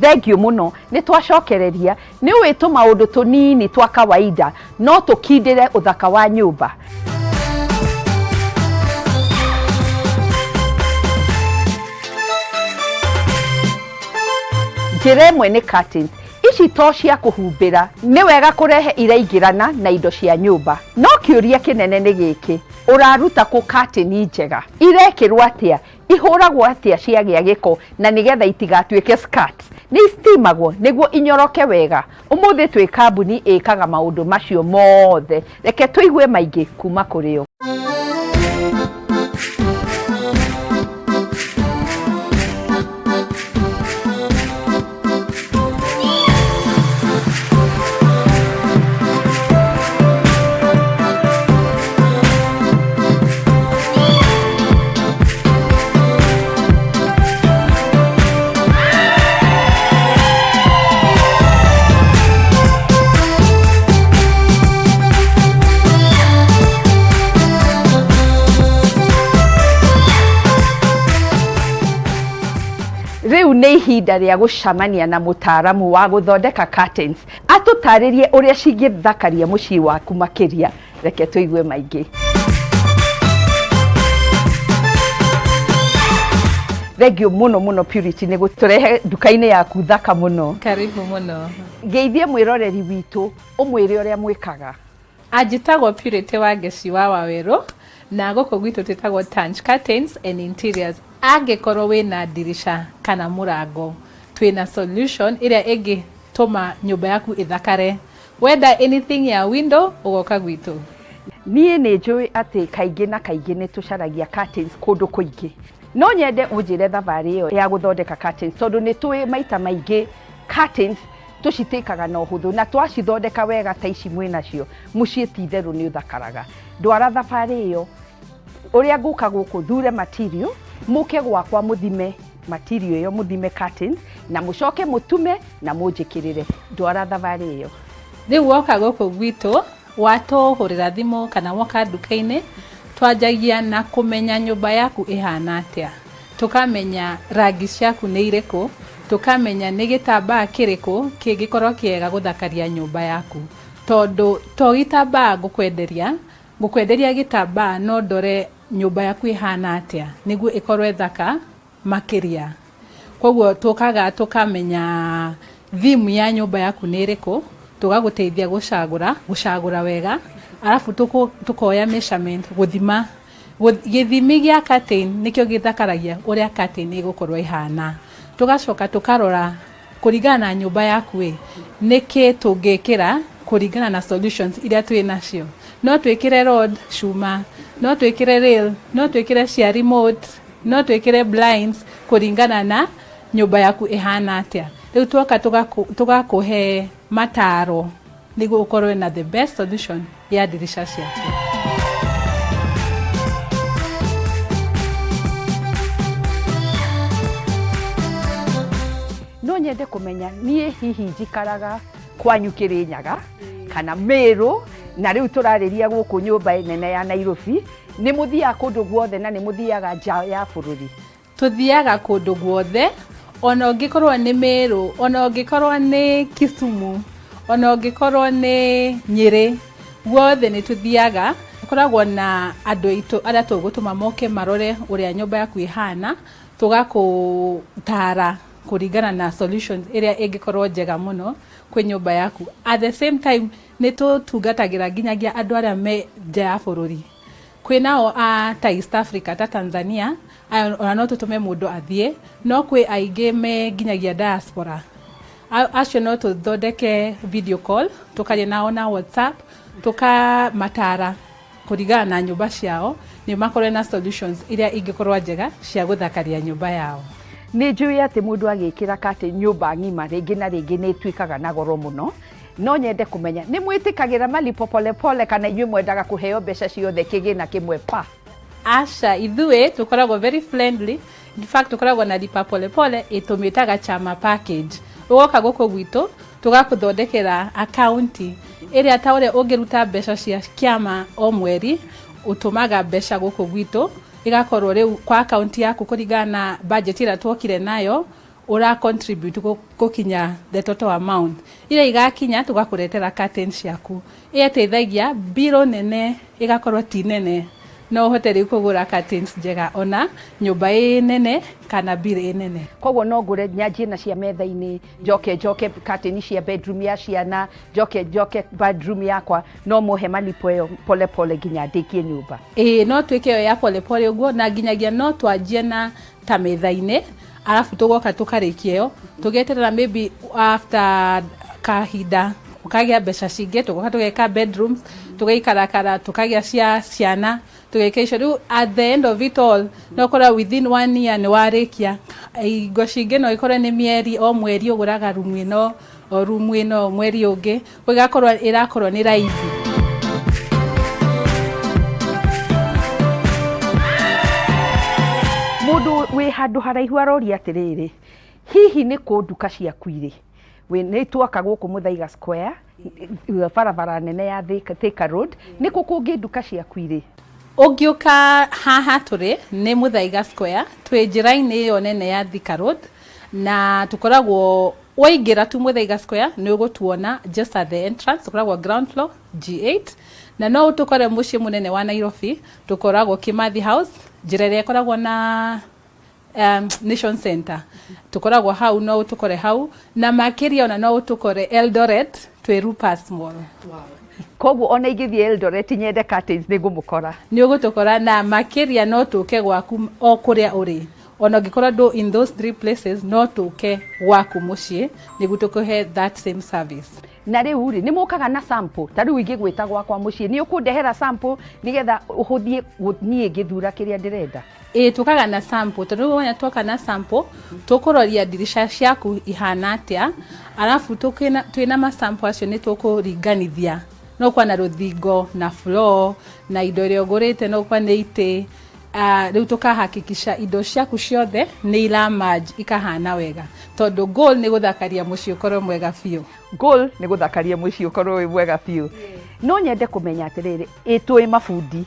Thengiũ mũno nĩ twacokereria. Nĩ ũĩ tũmaũndũ tũnini twa kawaida no tũkindĩre ũthaka wa nyũmba. Njĩra ĩmwe nĩ curtains. Ici to cia kũhumbĩra, nĩ wega kũrehe iraingĩrana na indo cia nyũmba. No kĩũria kĩnene nĩ gĩkĩ, ũraruta kũ curtain njega? Irekĩrwo atĩa? Ihũragwo atĩa ciagĩa gĩko na nĩgetha itigatuĩke skirts? Nĩ isteamagwo nĩguo inyoroke wega? Ũmũthĩ twĩ kambuni ĩkaga maũndũ macio mothe. Reke tũigue maingĩ kuma kũrĩ o. Rĩu nĩ ihinda rĩa gũcamania na mũtaaramu wa gũthondeka curtains atũtarĩrie ũrĩa cingĩthakaria mũciĩ waku makĩria. Reke tũigue maingĩ. Thengiũ mũno mũno Purity nĩ gũtũrehe nduka-inĩ yaku thaka mũno. Karibu mũno. Geithie mwĩroreri witũ ũmwĩre ũrĩa mwĩkaga. Anjĩtagwo Purity Wangeci wa Wawerũ na gũkũ gwitũ twĩtagwo Tanch Curtains and Interiors. Angĩkorwo wĩna ndirica kana mũrango, twĩna solution ĩrĩa ĩngĩtũma nyũmba yaku ĩthakare. Wenda anything ya window ũgoka gwitũ. Niĩ nĩ njũĩ atĩ kaingĩ na kaingĩ nĩ tũcaragia curtains kũndũ kũingĩ. No nyende ũnjĩre thabarĩ ĩyo ya gũthondeka curtains tondũ nĩ tũĩ maita maingĩ curtains tũcitĩkaga na ũhũthũ na twacithondeka wega ta ici mwĩ nacio mũciĩ ti itherũ nĩ ũthakaraga. Ndwara thabarĩ ĩyo ũrĩa ngũka gũkũ thure material mũke gwakwa mũthime material ĩyo mũthime curtains na mũcoke mũtume na mũnjĩkĩrĩre. Ndwara thabarĩ ĩyo. Rĩu woka gũkũ gwitũ watũhũrĩra thimũ kana woka nduka-inĩ, twanjagia na kũmenya nyũmba yaku ĩhana atĩa, tũkamenya rangi ciaku nĩ irĩkũ, tũkamenya nĩ gĩtambaa kĩrĩkũ kĩngĩkorwo kĩega gũthakaria nyũmba yaku. Tondũ to gĩtambaa ngũkwenderia, ngũkwenderia gĩtambaa no ndore nyũmba yaku ĩhana atĩa nĩguo ĩkorwo ĩ thaka makĩria. Koguo tũkaga tũkamenya theme ya nyũmba yaku nĩ ĩrĩkũ, tũgagũteithia gũcagũra, gũcagũra wega, arabu tũkoya measurement gũthima. Gĩthimi gĩa curtain nĩkĩo gĩthakaragia ũrĩa curtain ĩgũkorwo ĩhana. Tũgacoka tũkarora kũringana na nyũmba yaku ĩ, nĩkĩ tũngĩkĩra kũringana na solutions iria twĩ nacio. No twĩkĩre rod cuma, no twĩkĩre rail, no twĩkĩre cia remote, no twĩkĩre blinds kũringana na nyũmba yaku ĩhana atĩa. Rĩu twoka tũgakũhe mataro nĩguo ũkorwo na the best solution ya ndirica ciaku. No nyende kũmenya niĩ hihi njikaraga kwanyu Kĩrĩnyaga kana Mĩrũ, na rĩu tũrarĩria gũkũ nyũmba nene ya Nairobi. Nĩ mũthiaga kũndũ guothe na nĩ mũthiaga nja ya bũrũri? Tũthiaga kũndũ guothe, ona ũngĩkorwo nĩ Meru, ona ũngĩkorwo nĩ Kisumu, ona ũngĩkorwo nĩ Nyĩrĩ, guothe nĩ tũthiaga. Tũkoragwo na andũ aitũ arĩa tũgũtũma moke marore ũrĩa nyũmba yaku ĩhana, tũgakũtara kũringana na solutions ĩrĩa ĩngĩkorwo njega mũno kwĩ nyũmba yaku. At the same time nĩ tũtungatagĩra nginyagia andũ arĩa me nja ya bũrũri. Kwĩ nao a ta East Africa ta Tanzania, aya ona no tũtũme mũndũ athiĩ, no kwĩ aingĩ me nginyagia diaspora. Acio no tũthondeke video call, tũkaria nao na WhatsApp, tũkamatara kũringana na nyũmba ciao, nĩ makorwo na solutions iria ingĩkorwo njega cia gũthakaria nyũmba yao. Nĩ njũĩ atĩ mũndũ agĩkĩra curtain nyũmba ng'ima rĩngĩ na rĩngĩ nĩ ĩtuĩkaga na goro mũno. No nyende kũmenya nĩ mwĩtĩkagĩra malipo polepole kana inyuĩ mwendaga kũheo mbeca ciothe kĩgĩna kĩmwe pa? Aca, ithuĩ tũkoragwo very friendly. In fact tũkoragwo na lipa polepole tũmĩtaga chama package. Ũgoka gũkũ gwitũ tũgakũthondekera akaunti ĩrĩa ta ũrĩa ũngĩruta mbeca cia kĩama o mweri, ũtũmaga mbeca gũkũ gwitũ ĩgakorwo rĩu kwa akaunti yaku kũringana na budget ĩrĩa twokire nayo. Ũra contribute gũkinya the total amount. Iria igakinya tũgakũretera curtain ciaku. Ĩyo ĩteithagia bill nene ĩgakorwo ti nene. No ũhote rĩu kũgũra curtains njega ona nyũmba ĩ nene kana bill ĩ nene. Koguo no ngũre nyanjie na cia metha-inĩ, njoke njoke curtain cia bedroom ya ciana, njoke njoke bedroom yakwa, no mũhe malipo ĩyo pole pole nginya ndĩkie nyũmba. Ĩĩ no twĩke ĩyo ya pole pole ũguo, na nginyagia no twanjie na ta metha-inĩ, arabu tũgoka tũkarĩkia ĩyo, tũgeterera maybe after kahinda ũkagĩa mbeca cingĩ, tũgoka tũgeka bedrooms, tũgaikarakara tũkagĩa cia ciana, tũgeka icio. Rĩu at the end of it all, no ũkore within one year nĩ warĩkia. Hingo cingĩ no ĩkorwo nĩ mĩeri, o mweri ũgũraga rumu ĩno, o rumu ĩno, mweri ũngĩ, ĩgakorwo ĩrakorwo nĩ raithi. Mũndũ wĩ handũ haraihu aroria atĩrĩrĩ, hihi nĩ kũ nduka ciaku irĩ? Nĩ tuoka gũkũ Muthaiga Square, barabara nene ya Thika Road, nĩ kũ kũngĩ nduka ciaku irĩ? Ũngĩũka haha tũrĩ nĩ Muthaiga Square, twĩ njĩra-inĩ ĩyo nene ya Thika Road, na tũkoragwo waingĩra tu Muthaiga Square nĩ ũgũtuona just at the entrance, tũkoragwo ground floor G8, na no ũtũkore mũciĩ mũnene wa Nairobi, tũkoragwo Kimathi House, njĩra ĩrĩa ĩkoragwo na Nation Center, tũkoragwo hau, no ũtũkore hau, na makĩria ona no ũtũkore Eldoret, twĩ Rupas Mall. Koguo ona ingĩthiĩ Eldoret nyende curtains nĩ ngũmũkora. Nĩ ũgũtũkora, na makĩria no tũke gwaku o kũrĩa ũrĩ. Ona ũngĩkorwo ndũ in those three places, no tũke gwaku mũciĩ nĩguo tũkũhe that same service. Na rĩu rĩ, nĩ mũkaga na sample? Ta rĩu ingĩgwĩta gwakwa mũciĩ, nĩ ũkũndehera sample nĩgetha ũhũthie niĩ ngĩthura kĩrĩa ndĩrenda? Ĩĩ, tũkaga na sample, tondũ rĩu wona twoka na sample, tũkũroria ndirica ciaku ihana atĩa, arabu twĩna ma sample acio nĩ tũkũringanithia. No ũkorwo na rũthingo na floor na indo iria ũgũrĩte, no ũkorwo nĩ itĩ, rĩu tũkahakikisha indo ciaku ciothe nĩ ira merge ikahana wega, tondũ goal nĩ gũthakaria mũciĩ ũkorwo mwega biũ. Goal nĩ gũthakaria mũciĩ ũkorwo wĩ mwega biũ. No nyende kũmenya atĩrĩrĩ, ĩ tũĩ mabundi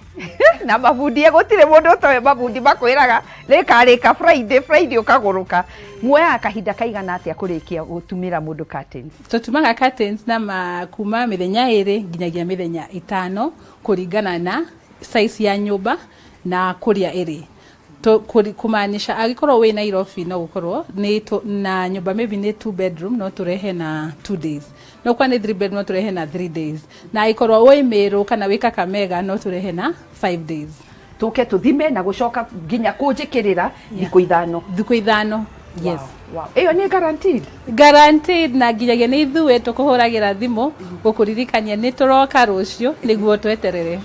na mabundi gũtirĩ mũndũ ũtoĩ mabundi, makwĩraga rĩkarĩka Friday, Friday ũkagũrũka. Muoyaga kahinda kaigana atĩa kũrĩkia gũtumĩra mũndũ curtains? Tũtumaga curtains na kuma mĩthenya 2 nginyagia mĩthenya 5, kũringana na size ya nyũmba na kũrĩa ĩrĩ. Kumaanisha angĩkorwo wĩ Nairobi, no gũkorwo nĩ na nyũmba maybe nĩ two bedroom, no tũrehe na 2 days, no kwa nĩ three bedroom, no tũrehe na 3 days, na angĩkorwo wĩ Meru kana wĩ Kakamega, no tũrehe na 5 days. Tũke tũthime na gũcoka nginya kũnjĩkĩrĩra thikũ 5? Thikũ 5, yes. Wow. Ĩyo nĩ guaranteed? Guaranteed, na nginyagia nĩ ithuĩ tũkũhũragĩra thimũ gũkũririkania nĩ tũroka rũciũ nĩguo tweterere,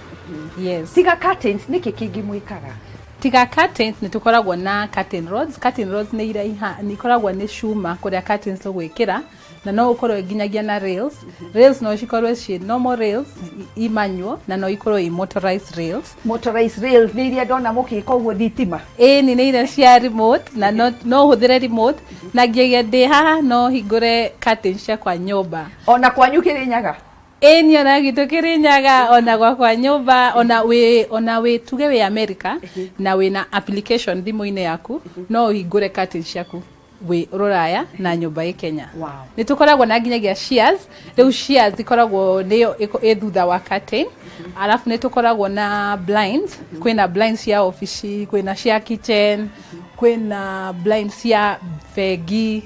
yes. Tiga curtains, nĩkĩ kĩngĩ mwĩkaga? Tiga curtains, nĩ tũkoragwo na curtain rods. Curtain rods nĩ iria nĩ ikoragwo nĩ cuma kũrĩa curtains tũgwĩkĩra, na no ũkorwo nginyagia na rails. Rails no cikorwo ciĩ normal rails imanyuo, na no ikorwo i motorized rails. Motorized rails nĩ iria ndona mũgĩka ũguo thitima? Ĩni, nĩ iria cia remote, na no ũhũthĩre remote, na nginyagia ndĩ haha no hingũre curtains ciakwa nyũmba. Ona kwanyu Kĩrĩnyaga? Ĩni, ona gwitũ Kĩrĩnyaga, ona gwakwa nyũmba, ona wĩ tuge wĩ America na wĩna application thimũ-inĩ yaku, no ũhingũre curtains ciaku wĩ rũraya na nyũmba ĩ Kenya. Nĩ tũkoragwo na nginyagia shears. Rĩu shears ikoragwo nĩyo ĩ thutha wa curtain. Arabu nĩ tũkoragwo na blinds. Kwĩna blinds cia obici, kwĩna cia kitchen, kwĩna blinds cia bengi.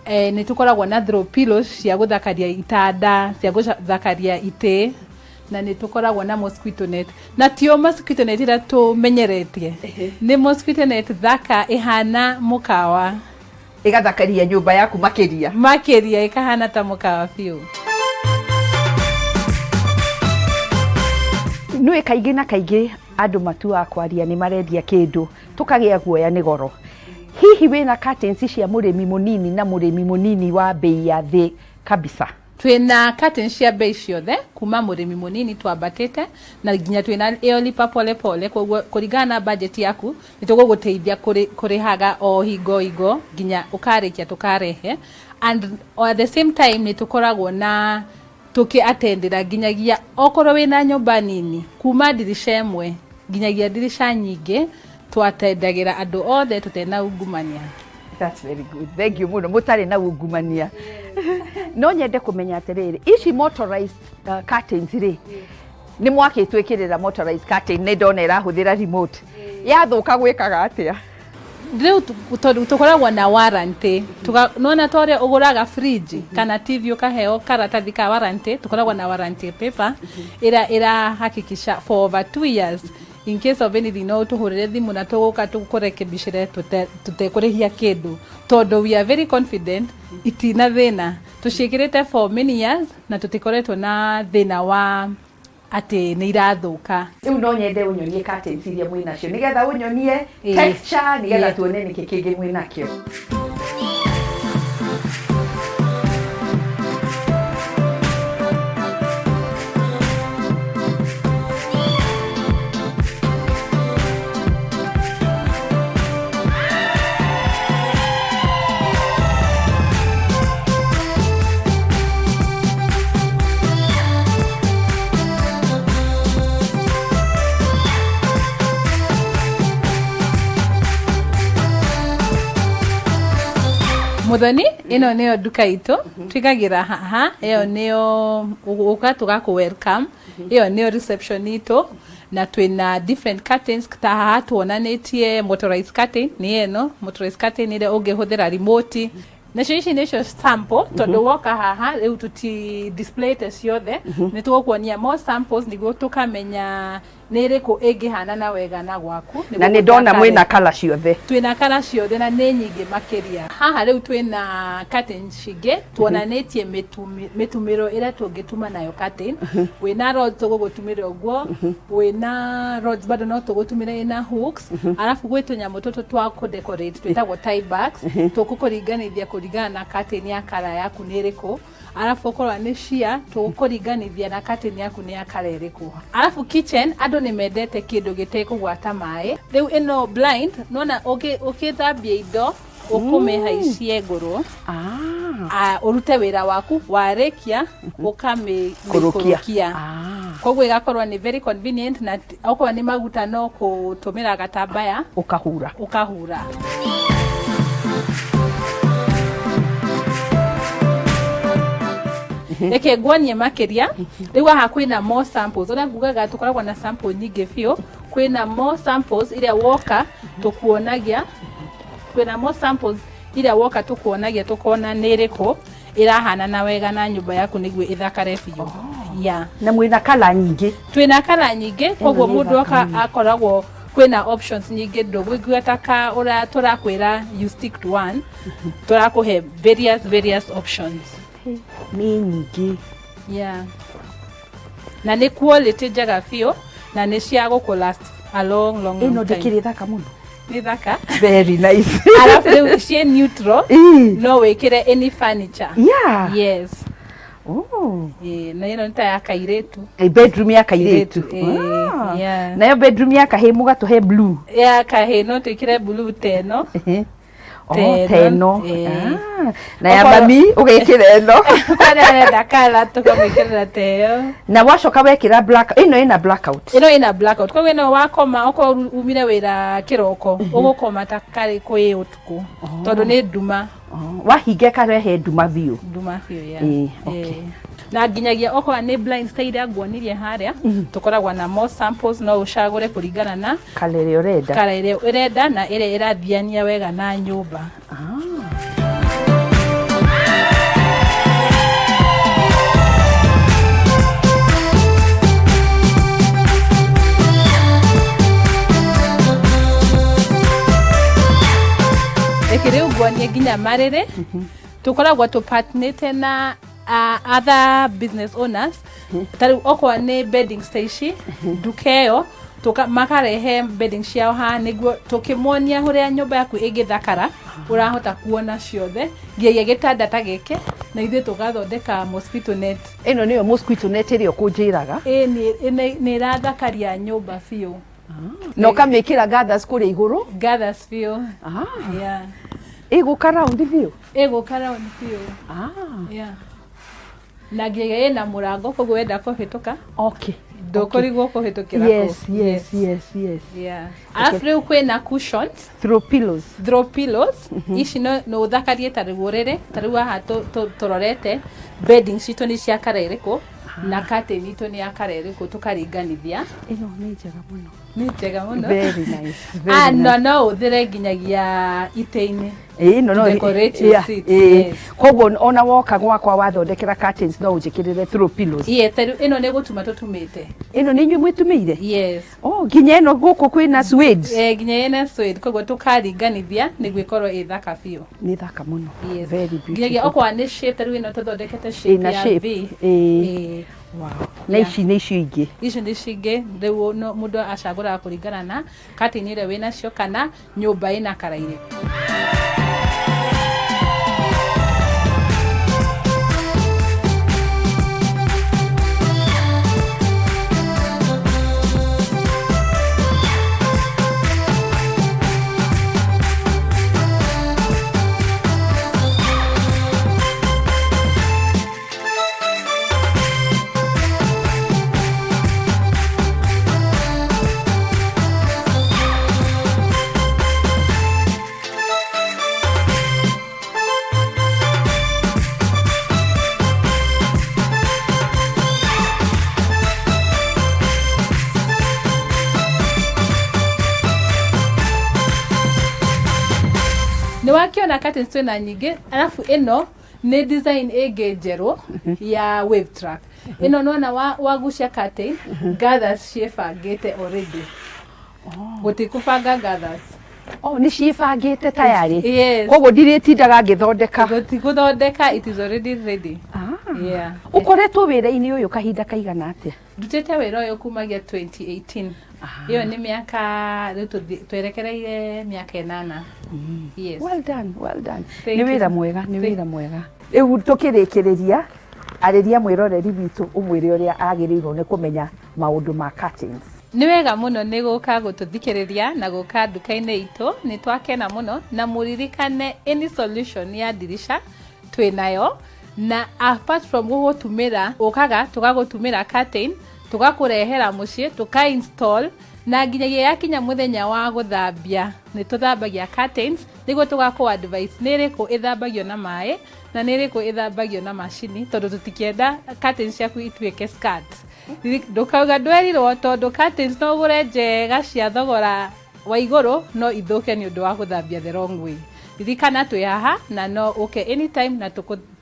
Nĩ tũkoragwo na throw pillows cia gũthakaria itanda, cia gũthakaria itĩ, na nĩ tũkoragwo na mosquito net, na tio mosquito net ĩrĩa tũmenyeretie, nĩ mosquito net thaka ĩhana mũkawa. Ĩgathakaria nyũmba yaku makĩria. Makĩria, ĩkahana ta mũkawa biũ. Nĩũĩ kaingĩ na kaingĩ andũ matuaga kwaria nĩ marendia kĩndũ, tũkagĩa guoya nĩ goro. Hihi wĩna curtains cia mũrĩmi mũnini na mũrĩmi mũnini wa mbei ya thĩ kabisa? Twĩna curtains cia bei ciothe, kuma mũrĩmi mũnini twambatĩte, na nginya twĩna ĩyo lipa pole pole. Koguo kũringana na budget yaku, nĩ tũgũgũteithia kũrĩhaga o hingo hingo nginya ũkarĩkia tũkarehe. And at the same time nĩ tũkoragwo na tũkĩ attendera nginyagia okorwo wĩna nyũmba nini, kuma ndirica ĩmwe nginyagia ndirica nyingĩ, twatendagĩra andũ othe tũtena ungumania. That's very good. Thank you mũno mũtarĩ na ungumania. No nyende kũmenya atĩrĩrĩ, ici motorized curtains rĩ, nĩ mwakĩtwĩkĩrĩra motorized curtain, nĩ ndona ĩrahũthĩra remote. Yathũka gwĩkaga atĩa? Rĩu tondũ tũkoragwo na warranty, nona ta ũrĩa ũgũraga fridge kana TV ũkaheo karatathi ka warranty, tũkoragwo na warranty paper ĩrĩa ĩrahakikisha for over 2 years. In case of anything, no ũtũhũrĩre thimũ na tũgũka tũkũrekebicĩre tũtekũrĩhia kĩndũ, tondũ we are very confident itina thĩna. Tũciĩkĩrĩte for many years na tũtikoretwo na thĩna wa atĩ nĩ irathũka. Rĩu no nyende ũnyonie curtains iria mwĩ nacio, nĩgetha ũnyonie texture, nĩgetha tuone nĩkĩ kĩngĩ mwĩ nakĩo. Muthoni, ĩno nĩyo nduka itũ twĩkagĩra haha. Ĩyo nĩyo ũka tũgakũ welcome, ĩyo nĩyo reception itũ, na twĩna different curtains. Ta haha tuonanĩtie motorized curtain, nĩ ĩno motorized curtain ĩrĩa ũngĩhũthĩra remote. Nacio ici nĩcio sample, tondũ woka haha rĩu tũti displayte ciothe, nĩ tũgũkuonia more samples nĩguo tũkamenya nĩ ĩrĩkũ ĩngĩhanana wega na gwaku. Na nĩ ndona mwĩna colour ciothe. Twĩna colour ciothe na nĩ nyingĩ makĩria. Haha rĩu twĩna curtains cingĩ tuonanĩtie mĩtumĩro ĩrĩa tũngĩtuma nayo curtain. Wĩna rods tũgũgũtumĩra ũguo, wĩna rods bado no tũgũtumĩre ĩna hooks. Arabu gwĩ tũnyamũ tũtũ twa kũdecorate twĩtagwo tie backs, tũkũkũringanithia kũringana na curtain ya colour yaku nĩ ĩrĩkũ. Arabu okorwo nĩ cia tũkũringanithia na curtain yaku nĩ ya colour ĩrĩkũ. Arabu kitchen, andũ nĩ mendete kĩndũ gĩtekũgwata maĩ. Rĩu ĩno blind, nona ũkĩthambia indo ũkũmĩhaicie ngũrũ. Ah. Ũrute wĩra waku, warĩkia Kũrũkia. ũkamĩkũrũkia. Koguo ĩgakorwo nĩ very convenient, na okorwo nĩ maguta no kũtũmĩra gatambaya ũkahura. Ũkahura. Reke nguonie makĩria. Rĩu haha kwĩna more samples. Ũrĩa ngugaga, tũkoragwo na sample nyingĩ biũ. Kwĩna more samples iria woka tũkuonagia, kwĩna more samples iria woka tũkuonagia, tũkona nĩ ĩrĩkũ ĩrahanana wega na nyũmba yaku nĩguo ĩthakare biũ, yeah. Na mwĩna colour nyingĩ. Twĩna colour nyingĩ, koguo nĩ mũndũ thaka oka akoragwo kwĩna options nyingĩ. Ndũgũigua ta ka ũrĩa tũrakwĩra you stick to one, tũrakũhe various options. Nĩ nyingĩ. Yeah, na nĩ quality njega biũ na nĩ cia gũkũ last a long, long, long Ĩno time. ndĩkĩrĩ thaka mũno. Nĩ thaka. Very nice. Arabu rĩu ciĩ neutral, no wĩkĩre any furniture. Yes. Oh. Ĩĩ, na ĩno nĩ ta ya kairĩtu. Bedroom ya kairĩtu. Kairĩtu, ĩĩ, yeah. Nayo bedroom ya kahĩĩ mũgatũhe blue. Ya kahĩĩ no twĩkĩre blue ta ĩno. Oh, Ta ĩno, teno. Ĩĩ. Ah, na ya mami ũgekĩra ĩno. Kwarĩa arenda colour tũkamwĩkĩrĩra ta ĩyo. Na wacoka wekĩra black, ĩno ĩna blackout. Ĩno ĩna blackout, koguo ĩno wakoma, okorwo umire wĩra kĩroko, ũgũkoma ta karĩ kwĩ ũtukũ tondũ nĩ nduma. Oh, wahinga ĩkarehe nduma biũ. Nduma biũ, yeah. Ĩĩ, okay. Ĩĩ. Na nginyagia okorwo nĩ blinds ta iria nguonirie harĩa, tũkoragwo na more samples, no ũcagũre kũringana na colour ĩrĩa ũrenda. Colour ĩrĩa ũrenda na ĩrĩa ĩrathiania wega na nyũmba. Ah. Reke rĩu nguonie nginya marĩrĩ. Tũkoragwo tũpartnĩte na other business owners. Ta rĩu okorwo nĩ beddings ta ici, nduka ĩyo makarehe bedding ciao haha nĩguo tũkĩmonia ũrĩa nyũmba yaku ĩngĩthakara. Ũrahota kuona ciothe nginyagia gĩtanda ta gĩkĩ, na ithuĩ tũgathondeka mosquito net. Ĩno nĩyo mosquito net ĩrĩa ũkũnjĩraga. Ĩ nĩ ĩrathakaria nyũmba biũ. Na ũkamĩkĩra gathers kũrĩa igũrũ. Gathers biũ. Ah. Yeah. Ĩgũka round biũ. Ĩgũka round biũ. Ah. Yeah. Na nginya ĩna mũrango, koguo wenda kũhĩtũka Okay. Ndũkũrigwo kũhĩtũkĩra kũ. Yes. Yeah. Alafu rĩu kwĩna cushions. Throw pillows. Throw pillows ici no ũthakarie ta rĩu ũrĩrĩ, ta rĩu haha tũrorete bedding citũ nĩ cia kara ĩrĩkũ na curtain itũ nĩ ya kara ĩrĩkũ, tũkaringanithia. Ĩno nĩ njega mũno. Nĩ njega mũno. Very nice, very Ah, nice. No ũthĩre nginyagia itĩ-inĩ. Ĩĩ, ĩno no Decorate your seats, yes. Koguo ona woka gwakwa wathondekera curtains no ũnjĩkĩrĩre throw pillows. Iye, ta rĩu ĩno nĩ gũtuma tũtumĩte. Ĩno nĩ inyuĩ mwĩtumĩire? Yes. Oh, nginya ĩno gũkũ kwĩna suede. Eh, nginya ĩna suede, koguo tũkaringanithia nĩguo ĩkorwo ĩ thaka biũ. Nĩ thaka mũno. Yes. Very beautiful. Nginyagia okorwo nĩ shape, ta rĩu ĩno tũthondekete shape Ĩna ya shape. V. Ĩĩ. Ĩĩ. Wow. Na ici nĩ icio ingĩ. Icio nĩ cingĩ rĩu mũndũ acagũraga kũringana na curtain ĩrĩa wĩnacio kana nyũmba ĩna kara irĩkũ. Nĩ wakĩona curtains twĩna nyingĩ, alafu ĩno nĩ design ĩngĩ njerũ ya wave track. Ĩno nĩwona wagucia curtain, gathers ciĩbangĩte already. Gũtikũbanga gathers. Oh, nĩ ciĩbangĩte tayarĩ. Yes. Koguo ndirĩtindaga ngĩthondeka. Gũtikũthondeka, it is already ready. Yeah. Ũkoretwo wĩra-inĩ ũyũ kahinda kaigana atĩa? Ndutĩte wĩra ũyũ kumagia 2018. Ĩyo nĩ mĩaka rĩu twerekereire mĩaka 8. Yes. Well done, well done. Thank Nĩ you. wĩra mwega, nĩ wĩra mwega. Rĩu tũkĩrĩkĩrĩria, arĩria mwĩroreri witũ ũmwĩre ũrĩa agĩrĩirwo nĩ kũmenya maũndũ ma curtains. Nĩ wega mũno nĩ gũka gũtũthikĩrĩria na gũka nduka-inĩ itũ, nĩ twakena mũno, na mũririkane any solution ya ndirisha twĩnayo, na apart from gũgũtumĩra, ũkaga tũgagũtumĩra curtain, tũgakũrehera mũciĩ, tũka install, na nginyagia yakinya mũthenya wa gũthambia nĩ tũthambagia curtains nĩguo tũgakũ advice nĩ ĩrĩkũ ĩthambagio na maĩ na nĩ ĩrĩkũ ĩthambagio na macini, tondũ tũtikĩenda curtains ciaku ituĩke skirt. Ndũkauga ndwerirwo, tondũ curtains no ũgũre njega cia thogora wa igũrũ no ithũke nĩ ũndũ wa gũthambia the wrong way. Ririkana twĩ haha na no ũke anytime na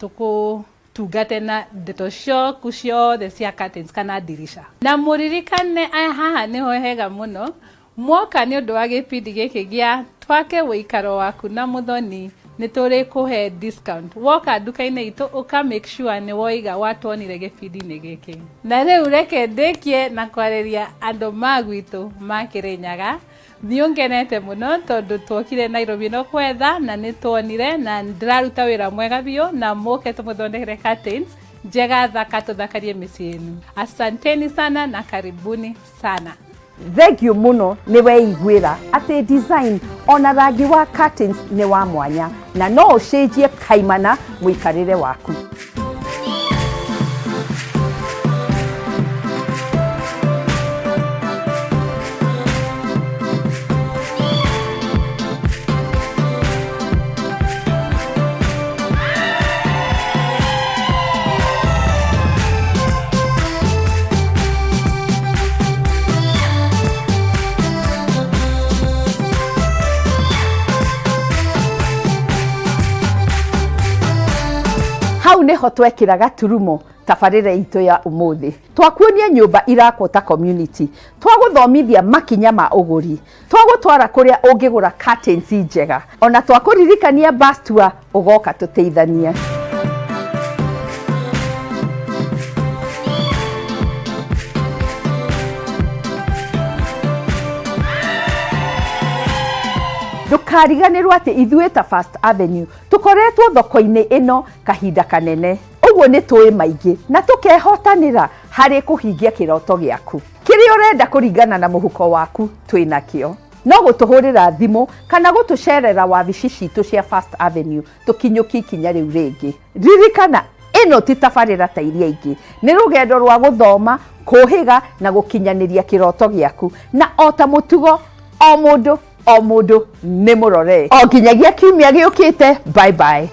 tũkũtungate na ndeto ciaku ciothe cia curtains kana ndirisha. Na mũririkane aya haha nĩho hega mũno, mwoka nĩ ũndũ wa gĩbindi gĩkĩ gĩa Twake Ũikaro Waku na Mũthoni, nĩ tũrĩkũhe discount. Woka nduka-inĩ itũ ũka make sure nĩ woiga watuonire gĩbindi-inĩ gĩkĩ. Na rĩu reke ndĩkie na kwarĩria andũ ma gwitũ ma Kĩrĩnyaga. Niĩ ngenete mũno tondũ tuokire Nairobi no kwetha na nĩ tuonire, na ndĩraruta wĩra mwega biũ, na mũke tũmũthondekere curtains njega thaka tũthakarie mĩciĩ yenu. Asanteni sana na karibuni sana. Thank you mũno nĩ weiguĩra atĩ design ona rangi wa curtains nĩ wa mwanya na no ũcenjie kaimana mũikarĩre waku. Hau niho twekĩra gaturumo tabarĩra itũ ya ũmũthĩ. Twakuonia nyũmba irakwo ta community, twagũthomithia makinya ma ũgũri, twagũtwara kũrĩa ũngĩgũra curtains njega, ona twakũririkania bus tour ũgoka tũteithanie. Ndũkariganĩrwo atĩ ithuĩ ta First Avenue tũkoretwo thoko-inĩ ĩno kahinda kanene, ũguo nĩ tũĩ maingĩ na tũkehotanĩra harĩ kũhingia kĩroto gĩaku. Kĩrĩa ũrenda kũringana na mũhuko waku twĩ nakĩo. No gũtũhũrĩra thimũ kana gũtũcerera wabici citũ cia First Avenue tũkinyũkie ikinya rĩu rĩngĩ. Ririkana Ĩno ti tabarĩra ta iria ingĩ, nĩ rũgendo rwa gũthoma, kũhĩga na gũkinyanĩria kĩroto gĩaku. Na o ta mũtugo, o mũndũ o mũndũ nĩ mũrore. O nginyagia kiumia gĩũkĩte, bye bye.